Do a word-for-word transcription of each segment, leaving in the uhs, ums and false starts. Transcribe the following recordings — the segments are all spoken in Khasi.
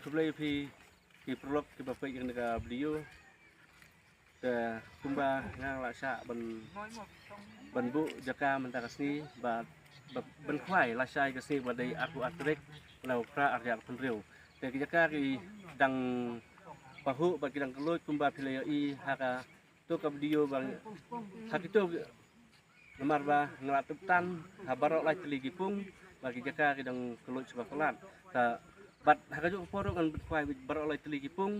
Khublei phi ki paralok kiba peit ïa kane ka video. Te kumba nga la shah ban, ban buh jaka mynta ka sngi ba, ba ban khwai lashai ka sngi ba dei arphew ar tarik u Phra arhajar arphew hynriew. Te ki jaka ki dang pahuh bad ki dang kylluid kumba phi la ïohi ha ka to ka video ba ha kito. Namar ba nga la tip tan ha baroh lai tylli ki pung ba ki jaka ki dang kylluid sha ba palat. Te bad ha kajuh ka por ruh ngan pynkhwai baroh lai tylli ki pung.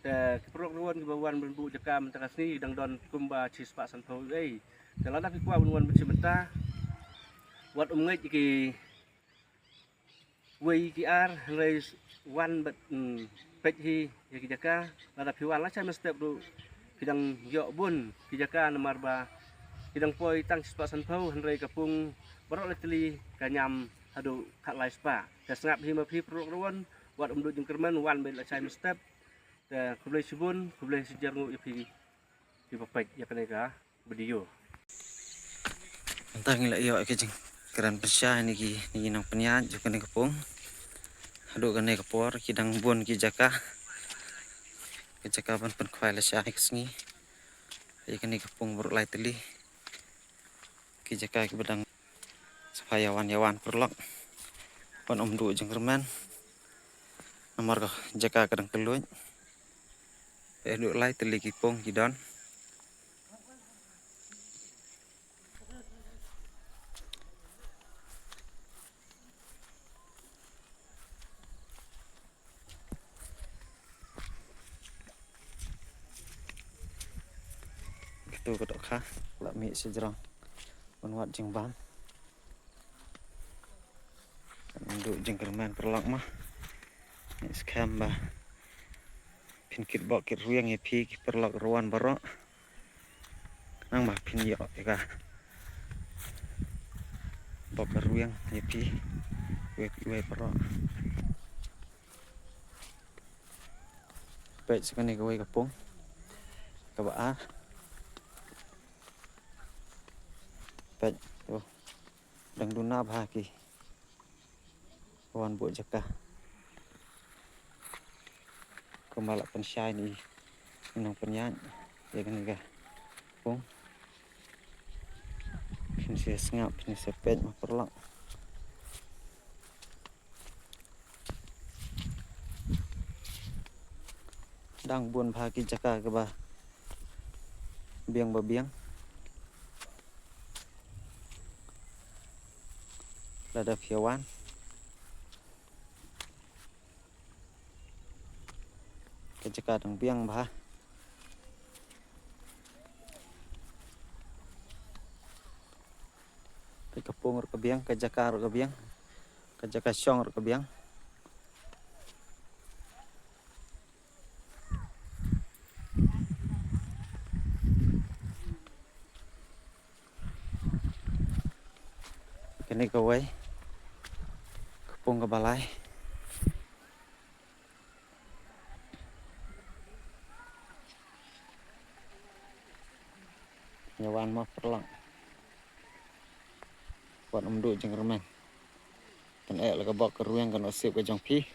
Te ki paralok ruh kiba wan ban buh jaka mynta ka sngi ki dang don kumba shispah sanphew ei. Te lada phi kwah ban wan ban shim bynta, wat ym ngeit ïa ki wei ki ar, hynrei wan bad, mm, peit hi ïa ki jaka. Lada phi wan lashai mynstep ruh phi dang ïoh bun ki jaka namar ba ki dang poi tang shispah sanphew, hynrei ka pung baroh lai tylli ka ñiam haduh khatlai spah. Te sngap hi ma phi paralok ruh, wat ym duh jingkyrmen, wan beit lashai mynstep. Te khublei shibun, khublei shihajar nguh ïa phi kiba peit ïa kane ka video. Mynta ngi la ïoh ïa ka jingkren pynshai na ki, na ki nongpynïaid jong kane ka pung. Haduh kane ka por ki dang bun ki jaka, ki jaka ban pynkhwai lashai ka sngi ïa kane ka pung baroh lai tylli. Ki jaka kiba dang sngewbha ïa wan, ïa wan paralok. Wat ym duh jingkyrmen namar ka jaka ka dang kylluid. Haduh lai tylli ki pung ki don. Kito ka dohkha la mih sha jrong ban wad jingbam. Kan duh jingkyrmen paralok mo. Ngi skhem ba phin kit bok kit rwiang ïa phi ki paralok ruh wan baroh. Nang ba phin ïoh ïa ka bok ka rwiang ïa phi wei wei paralok. Peit sa kane kawei ka pung kaba ar. Peit, oh, dang duna bha ki wan buh jaka. Kumba la pynshai na i nongpynïaid ïa kane ka pung. Phin sa sngap, phin sa peit mo paralok. Dang bun bha ki jaka kiba biang ba biang. Lada phi wan, ka jaka dang biang bha. Ka pung ruh ka biang, ka jaka ruh ka biang, ka jaka shong ruh ka biang. Kane kawei ka pung kaba lai. Ïa wan mo paralok. Wat ym duh jingkyrmen. Kan eh la ka bok ka rwiang, kan ot sip ka jong phi.